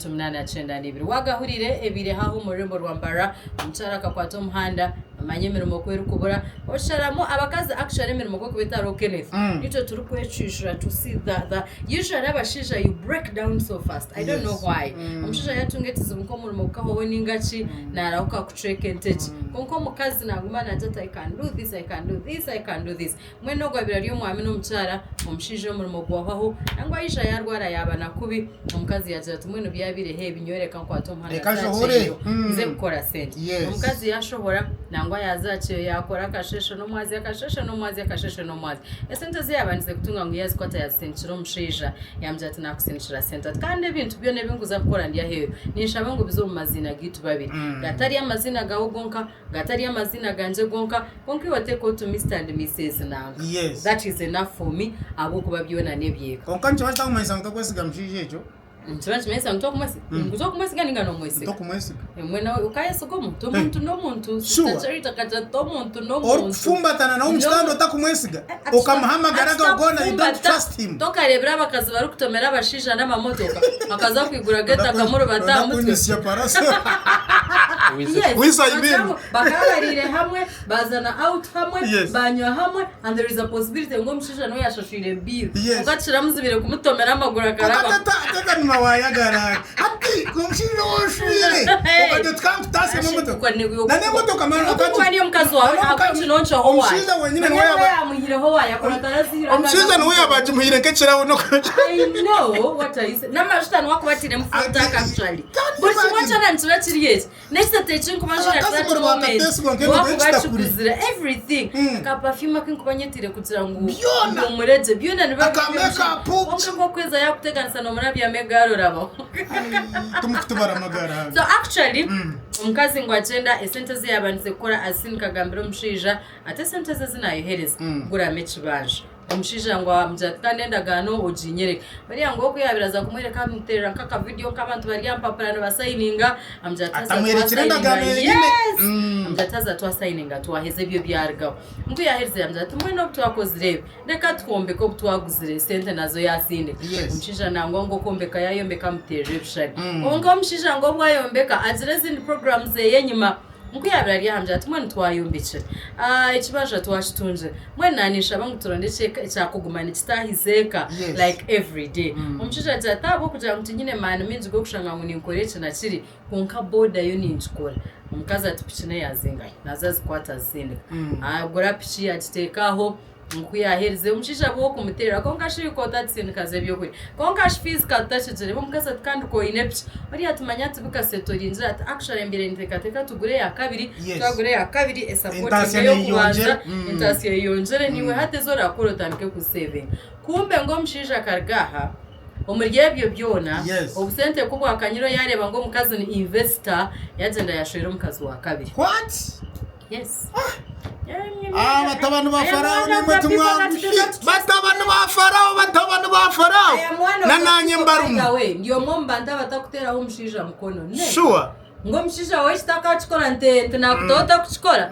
892. Waagahurire ebiire haaha omu rurembo rwa Mbarara, omukyara akakwata omuhanda, omanye emirimo ku erikubura, osharamu abakazi actually emirimo ku erikuba etariho Kenneth, itwe turikwecwishura to see the, the, usually abashaija you break down so fast, I don't know why. Omushaija yaatunga ekizibu nk'omurimo gukahwaho ninga ki, naarahuka kucweka entegye. Kwonka omukazi naaguma naagira ati I can do this, I can do this, I can do this. Mbwenu ogwo abaire ari omwami n'omukyara, omushaija omurimo gwahwaho, nangwa yaija yaarwara yaaba na kubi, omukazi yaagira ati mbwenu byabaireho ebi nyowe reka nkwate omuhanda Reka nze aha nshohore. kyeyo nze kukora sente. Yes. Omukazi yaashohora, nangwa yaaza aha kyeyo yaakora akasheeshe n'omwazyo, akasheeshe n'omwazyo, akasheeshe n'omwazyo. Esente ezi yaabandize kutunga ngu yaazikwata yaazisindikira omushaija, yaamugira ati naakusindikira sente ati kandi ebintu byona ebi nkuza kukora ndi aheeru, ninshaba ngu bize omu maziina gaitu babiri, gatari amaziina gaawe gonka, gatari amaziina gangye gonka, Kwonka iwe teeka oti Mister and Missus nanka. Yes. That is enough for me ahabw'okuba byona n'eby'eka. Kwonka nikiba kitakumanyisa ngu tokwesiga mushaija ekyo. Nikiba nikimanyisa ngu tokumwesiga? Ngu tokumwesiga ninga nomwesiga? Tokumwesiga. Mbwenu okayesiga omuntu? Omuntu n'omuntu. Sister Sure. Charity akagira ati omuntu n'omuntu. Orikufumbatana nawe omu kitanda otakumwesiga, okamuha amagara gawe goona you don't trust him. Tokareebire abakazi barikutomera abashaija n'amamotoka akaza kwigura gate akamurubata aha mutwe? Kunyusya paraso. Yes, Which I mean. bakaba bakaba bariire hamwe bazana out hamwe Yes. banywa hamwe and there is a possibility ngu omushaija niwe yashashwire bill Yes. kwonka kiramuzibire kumutomera amaguru akaraba Tata tata nima wayagara hati omushaija oshwire Hey. okagira oti kankutaasemu emotoka na n'emotoka mara Kuba niyo omukazi wawe ahabw'ekinonco ho waaya Omushaija wenyine niwe Niwe yaba yamuhireho waaya akora omushaija niwe yaba agimuhire nk'ekirabo I know what I say. N'amajuta niwe akuba atiiremu full tank actually. Can you Buri kimwe imagine? kyona nikiba kiri eki. N'ekitete eki nkuba njwire Abakazi at that buri moment, bakateesigwa niwe nk'emigwe akuba y'ekitakuri. akiguzire everything. Ka perfume aku nkuba nyetiire kugira ngu Byona. mpumuregye byona nibiba Aka biri eby'omushaija. make-up. Kwonka nk'okwezi yaakuteganisa noomurabyamu egaari orabaho. Tumukutubara amagara. So actually omukazi ngu agyenda esente ezi yaabandize kukora azisindika agambira omushaija ati esente ezi ezi naayohereza guramu ekibanja. Omushaija ngu amugira ati kandi endagaano oginyereke. Buriya ngu oku yaabaire aza kumwereka amuteerera nk'akavidiyo nk'abantu bari aha mpapura nibasayininga amugira ati haza Atamwerekire endagaano twasayininga. yenyine. Yes! Amugira ati haza twasayininga twaheza ebyo byarugaho. Ngu yaaherize yaamugira ati mbwenu obu twakozire ebi reka twombeke obu twaguzire esente nazo yaasindika. Yes. Omushaija nangwa ngu okwombeka yaayombeka amuteerera ebishushani. Kwonka omushaija ngu obu ayombeka agira ezindi puroguraamu zeeye enyima. Nku yaabaire ari aha mugyera ati, Mbwenu twayombekire, ekibanja twakitungire, mbwenu naaninshaba ngu turonde ekyakuguma nikitaahiza eka like everyday. Omushaija agira ati, Ahabw'okugira ngu tinyine maani maingi g'okushanga ngu ninkora eki na kiri, kwonka boda yo ningikora. Omukazi ati, Piki n'eya zingahi? Naaza azikwata azisindika. Agura piki agiteeka aho. Ngu ku yaaherize, omushaija aba ow'okumuteerera, kwonka shi ka otagisindikaza eby'okurya. Kwonka shi fiizi ka tutakigireeba. Omukazi ati, Kandi ka oine piki. Oriya ati, Manya tibikasetoringira. Ati, Actually mbaire ninteekateeka tugure eya kabiri, Yes. twagura eya kabiri esapotinge Entaasya ey'okubanza, neyeyongyera. Mm. entaasya eyeyongyere, naiwe hati ezi orakora otandike kuzisevinga. Kumbe ngu omushaija akaruga aha, omuri ebyo byona, Yes. obusente ku bwakanyire yaareeba ngu omukazi ni investor, yaagyenda yaashwera omukazi wa kabiri. What? Yes. Ah, batabani ba Farao nimwe timwanguhi. Batabani ba Farao, batabani ba Farao. Na nanye mbarumu. Ndi omwe omu bantu abatakuteraho omushaija mukono. Ne. Sure. Ngu omushaija wawe eki takakikora nti nti nakuteho otakukikora.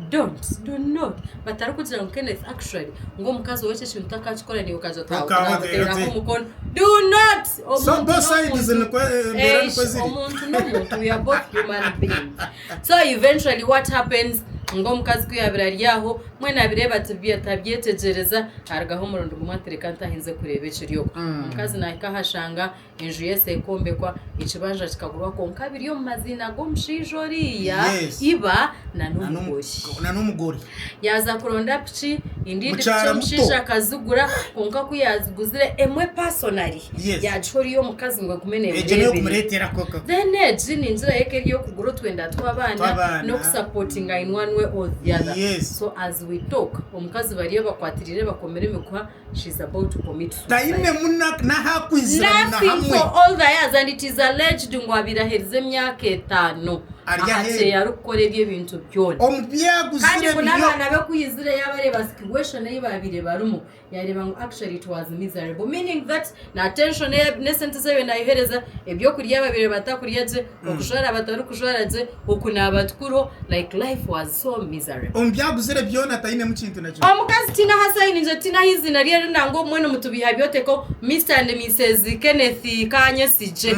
Don't. Do not. Batarikugira ngu Kenneth actually ngu omukazi wawe eki ekintu takakikora niiwe okagira oti Okaba nakuteraho oti- omukono. Do not. So Omuntu both sides n'omuntu. nikwo embeera nikwo Eish, ziri. omuntu n'omuntu we are both human beings. So eventually what happens ngu omukazi ku yaabaire ari aho mbwenu abireeba tabyetegyereza arugaho omurundi gumwe ati reka ntaahe nze kureeba ekiri okwo. Omukazi naahika aha ashanga enju ye ekwombekwa, ekibanja kikagurwa kwonka biri omu maziina g'omushaija oriiya Yes. iba n'omugore. Na n'omugore. Yaaza kuronda piki, endiijo piki Mukyara muto. omushaija akazigura kwonka ku yaaziguzire emwe personally Yes. yaagiha oriya omukazi ngu egume Egyo niyo neemureeberera. kumureetera koko. Then egi ningira yo eka eri ey'okugura otwenda tw'abaana Tw'abaana. n'okusapotinga in one way or the other. Yes. So as we talk, omukazi bariyo bakwatiriire bakomire emiguha, she's about to commit suicide. Tainemu na- n'ahakwizira na Nothing hamwe. for all the years and it is alleged ngu abaire aherize emyaka etaano. Ari aha aheeru. kyeyo arikukora ebyo ebintu byona. Omu Kandi byaguzire ngu byo. n'abaana be ku yaizire yaabareeba situation ei baabaire barimu, yaareeba ngu actually it was miserable meaning that na attention ei n'esente ezi yaabaire naayohereza, ebyokurya baabaire batakurya gye, okujwara batarikujwara gye, okunaaba tikuriho, like life was so miserable. Omu byaguzire byona tainemu kintu na kimwe. Omukazi tihaine ahu asayiningire, tihaine ahu eiziina rye riri nangwa obumwe nimutubiiha byoteko Mister and Mises Kenneth Kanyesigye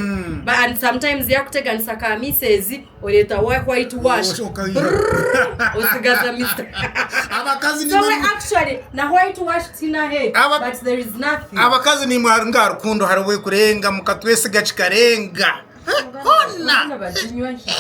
Ba- and sometimes yakuteganisa ka Mises oreeta wa white wash Okaiha. Brrrr, osigaza Mister Abakazi So we nimwe actually na white wash tihaine ahu eri Aba- but there is nothing. abakazi nimwe nga rukundo hariho ekurenga mukatwesiga kikarenga. Hona. Boona baginywa hi.